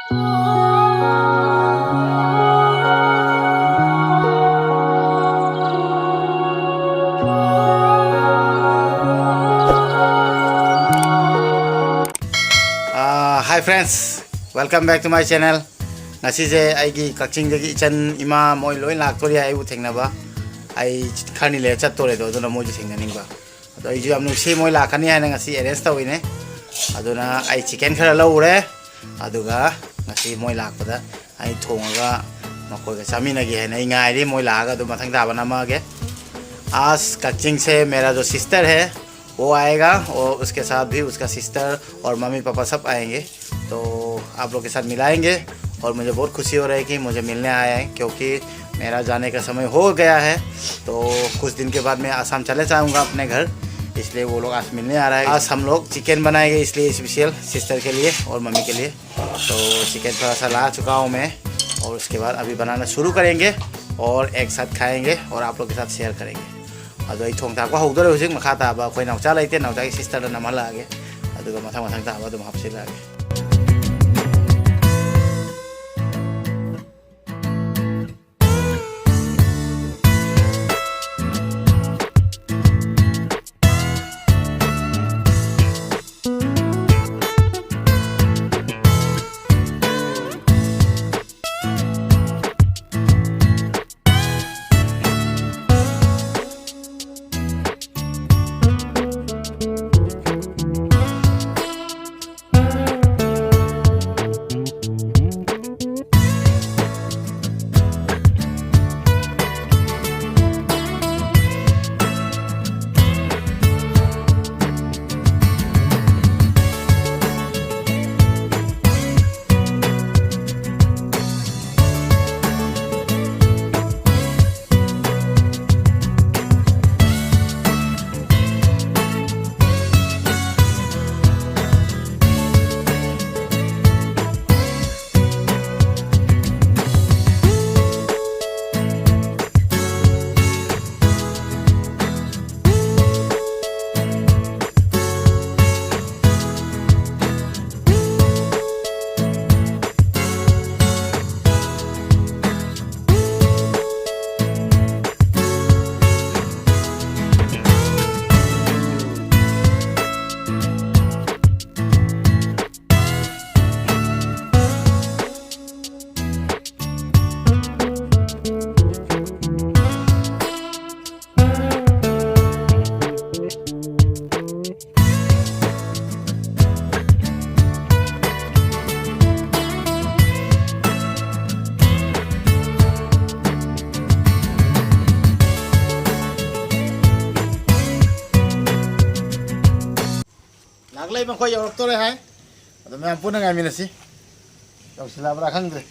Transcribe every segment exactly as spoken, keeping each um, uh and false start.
Hi friends, welcome back to my channel. ꯉꯁꯤꯁꯦ ꯑꯩꯒꯤ ꯀꯛꯆꯤꯡꯗꯒꯤ ꯏꯆꯟ ꯏꯃꯥ ꯃꯣꯏ ꯂꯣꯏ ꯂꯥꯛꯇꯣꯔꯤ ꯍꯥꯏ ꯑꯩꯕꯨ ꯊꯦꯡꯅꯕ꯫ ꯑꯩ ꯈꯔꯅꯤ ꯂꯩꯔ ꯆꯠꯇꯣꯔꯦꯗꯣ, ꯑꯗꯨꯅ ꯃꯣꯏꯁꯨ ꯊꯦꯡꯅꯅꯤꯡꯕ꯫ ꯑꯗꯣ ꯑꯩꯁꯨ ꯌꯥꯝ ꯅꯨꯡꯁꯤ ꯃꯣꯏ ꯂꯥꯛꯀꯅꯤ ꯍꯥꯏꯅ ꯉꯁꯤ arrange ꯇꯧꯋꯤꯅꯦ꯫ ꯑꯗꯨꯅ ꯑꯩ chicken ꯈꯔ ꯂꯧꯔꯦ, ꯑꯗꯨꯒ ꯉꯁꯤ ꯃꯣꯏ ꯂꯥꯛꯄꯗ ꯑꯩ ꯊꯣꯡꯉꯒ ꯃꯈꯣꯏꯒ ꯆꯥꯃꯤꯟꯅꯒꯦ ꯍꯥꯏꯅ ꯑꯩ ꯉꯥꯏꯔꯤ꯫ ꯃꯣꯏ ꯂꯥꯛꯑꯒ ꯑꯗꯨꯝ ꯃꯊꯪ ꯇꯥꯕ ꯅꯝꯃꯛꯑꯒꯦ꯫ आज कच्चिंग से मेरा जो sister है वो आएगा और उसके साथ भी उसका sister और मम्मी पापा सब आएंगे। तो आप लोग के साथ मिलाएंगे और मुझे बहुत खुशी हो रही है कि मुझे मिलने आया है, क्योंकि मेरा जाने का समय हो गया है। तो कुछ दिन के बाद मैं आसाम चले जाऊँगा अपने घर, इसलिए वो लोग आज मिलने आ रहा है। आज हम लोग चिकन बनाएंगे, इसलिए स्पेशल सिस्टर के लिए और मम्मी के लिए। तो चिकन थोड़ा सा ला चुका हूँ मैं, और उसके बाद अभी बनाना शुरू करेंगे और एक साथ खाएंगे और आप लोग के साथ शेयर करेंगे। ꯑꯗꯣ ꯑꯩ ꯊꯣꯡ ꯊꯥꯛꯄ ꯍꯧꯗꯣꯔꯦ ꯍꯧꯖꯤꯛ꯫ ꯃꯈꯥ ꯇꯥꯕ ꯑꯩꯈꯣꯏ ꯅꯥꯎꯆꯥ ꯂꯩꯇꯦ, ꯅꯥꯎꯆꯥꯒꯤ ꯁꯤꯁꯇꯔꯗ ꯅꯝꯍꯜꯂꯛꯑꯒꯦ, ꯑꯗꯨꯒ ꯃꯊꯪ ꯃꯊꯪ ꯇꯥꯕ ꯑꯗꯨꯝ ꯍꯥꯞꯆꯤꯜꯂꯛꯑꯒꯦ꯫ ꯃꯈꯣꯏ ꯌꯧꯔꯛꯇꯣꯔꯦ ꯍꯥꯏ꯫ ꯑꯗꯣ ꯃꯌꯥꯝ ꯄꯨꯟꯅ ꯉꯥꯏꯃꯤꯟꯅꯁꯤ꯫ ꯌꯧꯁꯤꯜꯂꯛꯑꯕ꯭ꯔꯥ ꯈꯪꯗ꯭ꯔꯦ꯫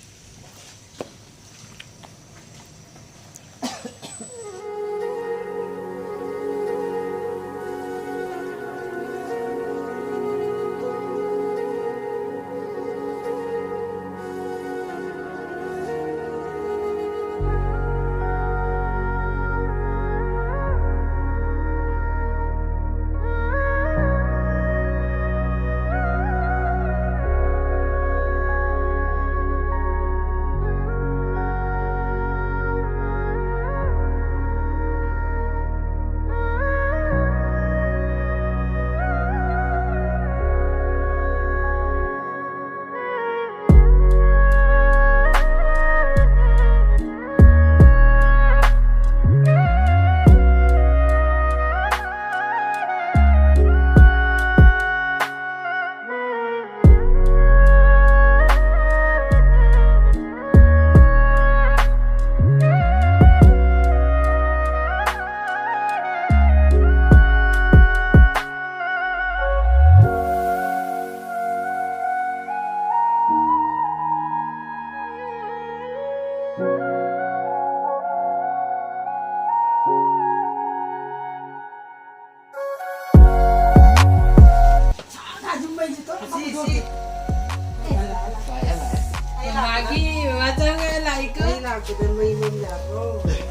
ꯃꯥꯒꯤ ꯃꯆꯪ ꯂꯥꯛꯏꯀꯣ꯫ ꯑꯩ ꯂꯥꯛꯄꯗ ꯃꯩ ꯃꯝ ꯂꯥꯛꯄ꯭ꯔꯣ?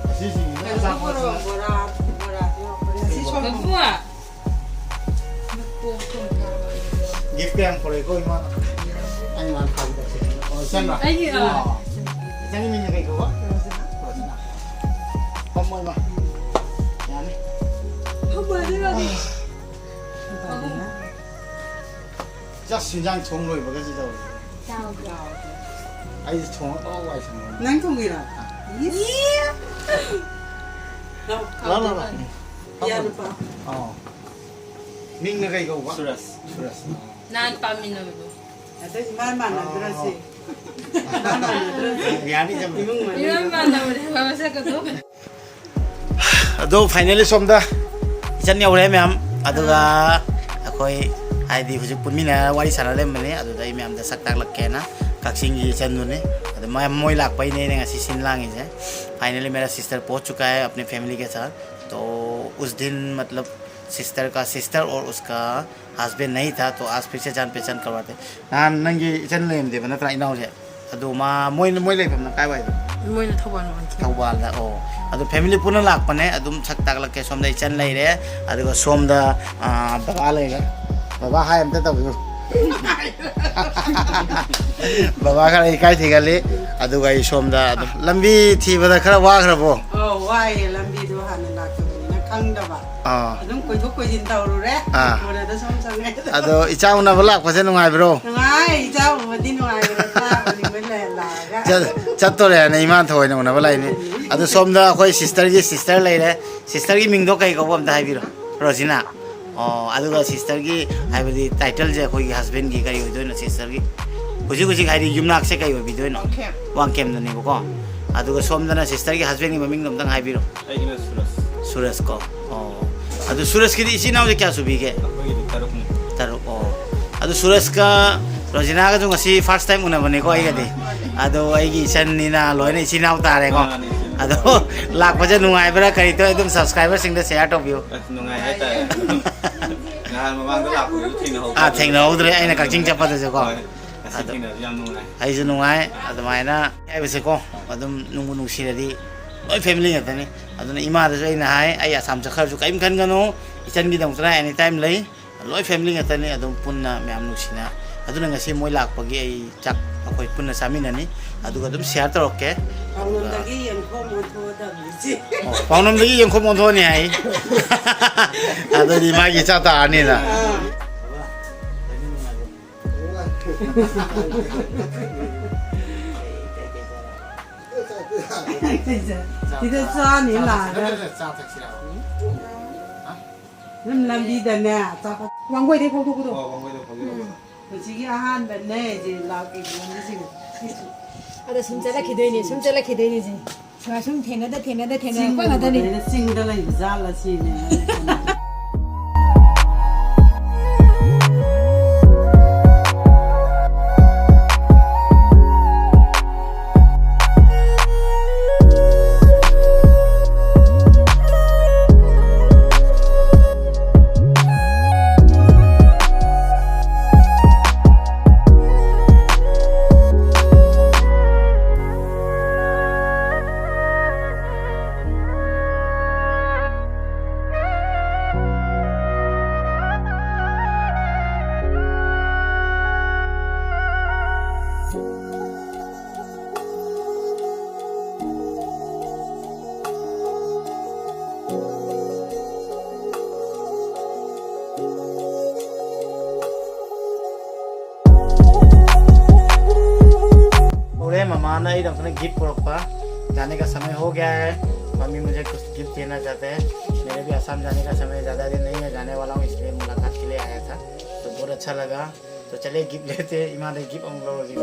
ꯑꯁꯤꯁꯤꯡꯁꯤꯅ ꯀꯩꯅꯣ, ꯕꯣꯔꯥ, ꯑꯆꯥꯄꯣꯠꯁꯤꯅ꯫ ꯕꯣꯔꯥ, ꯕꯣꯔꯥꯁꯨ ꯌꯥꯎꯕꯅꯦ꯫ ꯑꯁꯤ ꯁꯣꯝ ꯃꯄꯨ꯫ ꯒꯤꯐ ꯀꯌꯥꯝ ꯄꯨꯔꯛꯏꯀꯣ ꯏꯃꯥꯅ? ꯑꯩ ꯃꯥꯅ ꯊꯥꯕꯤꯔꯛꯁꯦ꯫ ꯑꯣ, ꯏꯆꯟꯔꯣ? ꯑꯩꯒꯤ, ꯑꯥ꯫ ꯑꯣ꯫ ꯏꯆꯟꯒꯤ ꯃꯤꯡꯅ ꯀꯩ ꯀꯧꯕ? ꯔꯣꯖꯤꯅꯥ꯫ ꯔꯣꯖꯤꯅꯥ꯫ ꯐꯝꯃꯣ ꯏꯃꯥ꯫ ꯌꯥꯅꯤ꯫ ꯐꯝꯃꯣ, ꯑꯗꯨ ꯔꯣꯖꯤ꯫ ꯆꯥꯛ ꯏꯟꯖꯥꯡ ꯊꯣꯡ ꯂꯣꯏꯕꯒꯁꯤ ꯇꯧꯔꯦ꯫ ꯆꯥꯎꯗ꯭ꯔꯣ? ꯑꯩꯁꯦ ꯊꯣꯡꯉꯒ ꯋꯥꯏ ꯁꯪꯉꯦ꯫ ꯅꯪ ꯊꯣꯡꯉꯤꯔꯣ? ꯑꯥ꯫ ꯏꯁ꯫ ꯂꯥꯎ, ꯂꯥꯎ, ꯂꯥꯎ꯫ ꯏꯌꯥ ꯅꯨꯄꯥ꯫ ꯑꯥ꯫ ꯃꯤꯡꯅ ꯀꯩ ꯀꯧꯕ? ꯁꯨꯔꯖ꯫ ꯁꯨꯔꯖ꯫ ꯅꯍꯥꯟ ꯄꯥꯝꯃꯤꯟꯅꯕꯗꯣ꯫ ꯑꯗ ꯏꯃꯥꯟ ꯃꯥꯟꯅꯗ꯭ꯔꯁꯤ꯫ ꯑꯥ꯫ ꯏꯃꯥꯟ ꯃꯥꯟꯅꯗ꯭ꯔꯁꯤ꯫ ꯌꯥꯅꯤ, ꯏꯆꯝ꯫ ꯏꯃꯨꯡ ꯃꯅꯨꯡ꯫ ꯏꯃꯥꯟ ꯃꯥꯟꯅꯕꯅꯦ ꯍꯥꯏꯕ ꯃꯁꯛ ꯑꯗꯣ꯫ ꯑꯗꯣ finally ꯁꯣꯝꯗ ꯏꯆꯟ ꯌꯧꯔꯦ ꯃꯌꯥꯝ꯫ ꯑꯗꯨꯒ ꯑꯩꯈꯣꯏ ꯍꯥꯏꯗꯤ ꯍꯧꯖꯤꯛ ꯄꯨꯟꯃꯤꯟꯅꯔ ꯋꯥꯔꯤ ꯁꯥꯟꯅ ꯂꯩꯔꯝꯕꯅꯦ, ꯑꯗꯨꯗ ꯑꯩ ꯃꯌꯥꯝꯗ ꯁꯛ ꯇꯥꯛꯂꯛꯀꯦꯅ꯫ ꯀꯛꯆꯤꯡꯒꯤ ꯏꯆꯟꯗꯨꯅꯦ꯫ ꯑꯗꯣ ꯃ- ꯃꯣꯏ ꯂꯥꯛꯄꯩꯅꯦ ꯑꯩꯅ ꯉꯁꯤ ꯁꯤꯟ ꯂꯥꯡꯉꯤꯁꯦ꯫ Finally मेरा sister पहुंच चुका है अपने family के साथ। तो उस दिन मतलब सिस्टर का सिस्टर और उसका हस्बैंड नहीं था, तो आज फिर से जान पहचान करवाते। ꯅꯍꯥꯟ ꯅꯪꯒꯤ ꯏꯆꯟ ꯂꯩꯔꯝꯗꯦꯕ ꯅꯠꯇ꯭ꯔꯥ, ꯏꯅꯥꯎꯁꯦ? ꯑꯗꯨ ꯃꯥ ꯃꯣꯏ ꯃꯣꯏ ꯂꯩꯐꯝꯅ ꯀꯥꯏꯋꯥꯏꯗ? ꯃꯣꯏꯅ ꯊꯧꯕꯥꯜ ꯋꯥꯡꯈꯦꯝ꯫ ꯊꯧꯕꯥꯜꯗ꯫ ꯑꯣ, ꯑꯗꯨ ꯐꯦꯃꯤꯂꯤ ꯄꯨꯟꯅ ꯂꯥꯛꯄꯅꯦ꯫ ꯑꯗꯨꯝ ꯁꯛ ꯇꯥꯛꯂꯛꯀꯦ꯫ ꯁꯣꯝꯗ ꯏꯆꯟ ꯂꯩꯔꯦ, ꯑꯗꯨꯒ ꯁꯣꯝꯗ, ꯑꯥ, ꯕꯕꯥ ꯂꯩꯔꯦ꯫ ꯕꯕꯥ ꯍꯥꯏ ꯑꯝꯇ ꯇꯧꯕꯤꯌꯨ꯫ ꯕꯕꯥ ꯈꯔ ꯏꯀꯥꯏ ꯊꯤꯒꯜꯂꯤ꯫ ꯑꯗꯨꯒ ꯑꯩ ꯁꯣꯝꯗ ꯑꯗꯨꯝ ꯂꯝꯕꯤ ꯊꯤꯕꯗ ꯈꯔ ꯋꯥꯈ꯭ꯔꯕꯣ? ꯑꯧ, ꯋꯥꯏꯌꯦ꯫ ꯂꯝꯕꯤꯗꯣ ꯍꯥꯟꯅ ꯂꯥꯛꯇꯕꯅꯤꯅ ꯈꯪꯗꯕ꯫ ꯑꯥ꯫ ꯑꯗꯨꯝ ꯀꯣꯏꯊꯣꯛ ꯀꯣꯏꯁꯤꯟ ꯇꯧꯔꯨꯔꯦ꯫ ꯑꯥ꯫ ꯀꯣꯟꯅꯗ ꯁꯣꯝ ꯆꯪꯉꯦ꯫ ꯑꯗꯣ ꯏꯆꯥ ꯎꯅꯕ ꯂꯥꯛꯄꯁꯦ ꯅꯨꯡꯉꯥꯏꯕ꯭ꯔꯣ? ꯅꯨꯡꯉꯥꯏ꯫ ꯏꯆꯥ ꯎꯕꯗꯤ ꯅꯨꯡꯉꯥꯏꯕꯅꯦ꯫ ꯆꯥꯕꯅꯤ ꯃꯣꯏ ꯂꯩ-, ꯂꯥꯛꯑꯒ꯫ ꯆꯠ-, ꯆꯠꯇꯣꯔꯦ ꯍꯥꯏꯅ ꯏꯃꯥ ꯊꯑꯣꯏꯅ ꯎꯅꯕ ꯂꯥꯛꯏꯅꯦ꯫ ꯑꯗꯣ ꯁꯣꯝꯗ ꯑꯩꯈꯣꯏ ꯁꯤꯁꯇꯔꯒꯤ ꯁꯤꯁꯇꯔ ꯂꯩꯔꯦ꯫ ꯁꯤꯁꯇꯔꯒꯤ ꯃꯤꯡꯗꯣ ꯀꯩ ꯀꯧꯕ ꯑꯝꯇ ꯍꯥꯏꯕꯤꯔꯣ꯫ ꯔꯣꯖꯤꯅꯥ꯫ ꯑꯣ, ꯑꯗꯨꯒ ꯁꯤꯁꯇꯔꯒꯤ ꯍꯥꯏꯕꯗꯤ ꯇꯥꯏꯇꯜꯁꯦ ꯑꯩꯈꯣꯏꯒꯤ ꯍꯁꯕꯦꯟꯒꯤ ꯀꯔꯤ ꯑꯣꯏꯗꯣꯏꯅꯣ ꯁꯤꯁꯇꯔꯒꯤ? ꯍꯧꯖꯤꯛ ꯍꯧꯖꯤꯛ ꯍꯥꯏꯗꯤ ꯌꯨꯝꯅꯥꯛꯁꯦ ꯀꯩ ꯑꯣꯏꯕꯤꯗꯣꯏꯅꯣ? ꯋꯥꯡꯈꯦꯝ꯫ ꯋꯥꯡꯈꯦꯝꯗꯅꯦꯕꯀꯣ꯫ ꯑꯗꯨꯒ ꯁꯣꯝꯗꯅ ꯁꯤꯁꯇꯔꯒꯤ ꯍꯁꯕꯦꯟꯒꯤ ꯃꯃꯤꯡꯗꯣ ꯑꯝꯇꯪ ꯍꯥꯏꯕꯤꯔꯣ꯫ ꯑꯩꯒꯤꯅ ꯁꯨꯔꯖ꯫ ꯁꯨꯔꯖ ꯀꯣ꯫ ꯑꯣ꯫ ꯑꯗꯨ ꯁꯨꯔꯖꯀꯤꯗꯤ ꯏꯆꯤꯟ ꯏꯅꯥꯎꯁꯦ ꯀꯌꯥ ꯁꯨꯕꯤꯒꯦ? ꯑꯩꯈꯣꯏꯒꯤꯗꯤ ꯇꯔꯨꯛꯅꯤ꯫ ꯇꯔꯨꯛ꯫ ꯑꯣ꯫ ꯑꯗꯨ ꯁꯨꯔꯖꯀ ꯔꯣꯖꯤꯅꯥꯒꯁꯨ ꯉꯁꯤ first time ꯎꯅꯕꯅꯤꯀꯣ ꯑꯩꯒꯗꯤ꯫ ꯑꯗꯣ ꯑꯩꯒꯤ ꯏꯆꯟꯅꯤꯅ ꯂꯣꯏꯅ ꯏꯆꯤꯟ ꯏꯅꯥꯎ ꯇꯥꯔꯦꯀꯣ꯫ ꯃꯥꯅꯤ, ꯏꯆꯤꯟ ꯏꯅꯥꯎ꯫ ꯑꯗꯣ ꯂꯥꯛꯄꯁꯦ ꯅꯨꯡꯉꯥꯏꯕ꯭ꯔꯥ ꯀꯔꯤ ꯇꯧꯋꯤ ꯑꯗꯨꯝ subscriberꯁꯤꯡꯗ share ꯇꯧꯕꯤꯌꯨ꯫ ꯑꯁ, ꯅꯨꯡꯉꯥꯏ ꯍꯥꯏꯇꯥꯔꯦ꯫ ꯅꯍꯥꯟ ꯃꯃꯥꯡꯗ ꯂꯥꯛꯄꯗꯨꯁꯨ ꯊꯦꯡꯅꯍꯧꯗ꯭ꯔꯦ꯫ ꯑꯥ, ꯊꯦꯡꯅꯍꯧꯗ꯭ꯔꯦ꯫ ꯑꯩꯅ ꯀꯛꯆꯤꯡ ꯆꯠꯄꯗꯁꯨꯀꯣ꯫ ꯍꯣꯏ꯫ ꯉꯁꯤ ꯑꯗꯣ ꯊꯦꯡꯅꯕꯁꯦ ꯌꯥꯝ ꯅꯨꯡꯉꯥꯏ꯫ ꯑꯩꯁꯨ ꯅꯨꯡꯉꯥꯏ꯫ ꯑꯗꯨꯃꯥꯏꯅ ꯍꯥꯏꯕꯁꯦꯀꯣ, ꯑꯗꯨꯝ ꯅꯨꯡꯕꯨ ꯅꯨꯡꯁꯤꯔꯗꯤ ꯂꯣꯏ ꯐꯦꯃꯤꯂꯤ ꯉꯥꯛꯇꯅꯤ꯫ ꯑꯗꯨꯅ ꯏꯃꯥꯗꯁꯨ ꯑꯩꯅ ꯍꯥꯏ, "ꯑꯩ ꯑꯁꯥꯝ ꯆꯠꯈ꯭ꯔꯁꯨ ꯀꯔꯤꯝ ꯈꯟꯒꯅꯨ, ꯏꯆꯟꯒꯤꯗꯃꯛꯇꯅ any time ꯂꯩ, ꯂꯣꯏ ꯐꯦꯃꯤꯂꯤ ꯉꯥꯛꯇꯅꯤ, ꯑꯗꯨꯝ ꯄꯨꯟꯅ ꯃꯌꯥꯝ ꯅꯨꯡꯁꯤꯅ"꯫ ꯑꯗꯨꯅ ꯉꯁꯤ ꯃꯣꯏ ꯂꯥꯛꯄꯒꯤ ꯑꯩ ꯆꯥꯛ ꯑꯩꯈꯣꯏ ꯄꯨꯟꯅ ꯆꯥꯃꯤꯟꯅꯅꯤ꯫ ꯑꯗꯨꯒ ꯑꯗꯨꯝ share ꯇꯧꯔꯛꯀꯦ꯫ ꯄꯥꯎꯅꯝꯗꯒꯤ ꯌꯦꯡꯈꯣꯝ ꯑꯣꯟꯊꯣꯛꯑꯗꯕꯅꯤ ꯏꯆꯦ꯫ ꯑꯣ, ꯄꯥꯎꯅꯝꯗꯒꯤ ꯌꯦꯡꯈꯣꯝ ꯑꯣꯟꯊꯣꯛꯑꯅꯤ ꯍꯥꯏ꯫ ꯑꯗꯨꯗꯤ ꯃꯥꯒꯤ ꯏꯆꯥ ꯇꯥꯔꯅꯤꯅ꯫ ꯑꯥ꯫ ꯁꯤꯗ ꯆꯥꯅꯤ ꯂꯥꯛꯑꯒ꯫ ꯆꯥ ꯊꯛꯁꯤꯔꯕ? ꯑꯗꯨꯝ ꯂꯝꯕꯤꯗꯅꯦ ꯑꯆꯥꯄꯣꯠ꯫ ꯋꯥꯡꯒꯣꯏꯗꯩ ꯐꯥꯎꯗꯣꯛꯄꯗꯣ꯫ ꯑꯣ, ꯋꯥꯡꯒꯣꯏꯗꯩ ꯐꯥꯎꯗꯣꯛꯄꯗꯣ꯫ ꯎꯝ꯫ ꯍꯧꯖꯤꯛꯀꯤ ꯑꯍꯥꯟꯕꯅꯦ ꯁꯤ ꯂꯥꯛꯏꯕ ꯃꯤꯁꯤꯡ꯫ ꯑꯗ ꯁꯨꯝ ꯆꯠꯂꯛꯈꯤꯗꯣꯏꯅꯦ, ꯁꯨꯝ ꯆꯠꯂꯛꯈꯤꯗꯣꯏꯅꯦ ꯁꯤ꯫ ꯁꯨꯃꯥꯏ ꯁꯨꯝ ꯊꯦꯡꯅꯗ ꯊꯦꯡꯅꯗ ꯊꯦꯡꯅꯔꯛꯄ ꯉꯥꯛꯇꯅꯤ꯫ ꯆꯤꯡꯗ ꯂꯩꯕ ꯖꯥꯠꯂ ꯁꯤꯅꯦ꯫ ꯑꯩꯗꯣ ꯑꯃꯨꯛꯇꯪ ꯒꯤꯐ ꯄꯨꯔꯛꯄ꯫ जाने का समय हो गया है। मम्मी मुझे कुछ गिफ्ट देना चाहते हैं। मेरे भी आसाम जाने का समय ज़्यादा दिन नहीं है, जाने वाला हूँ, इसलिए मुलाकात के लिए आया था। तो बहुत अच्छा लगा। तो चलिए गिफ्ट लेते हैं। ꯏꯃꯥꯗ ꯒꯤꯐ ꯑꯃꯨꯛ ꯂꯧꯔꯁꯤ꯫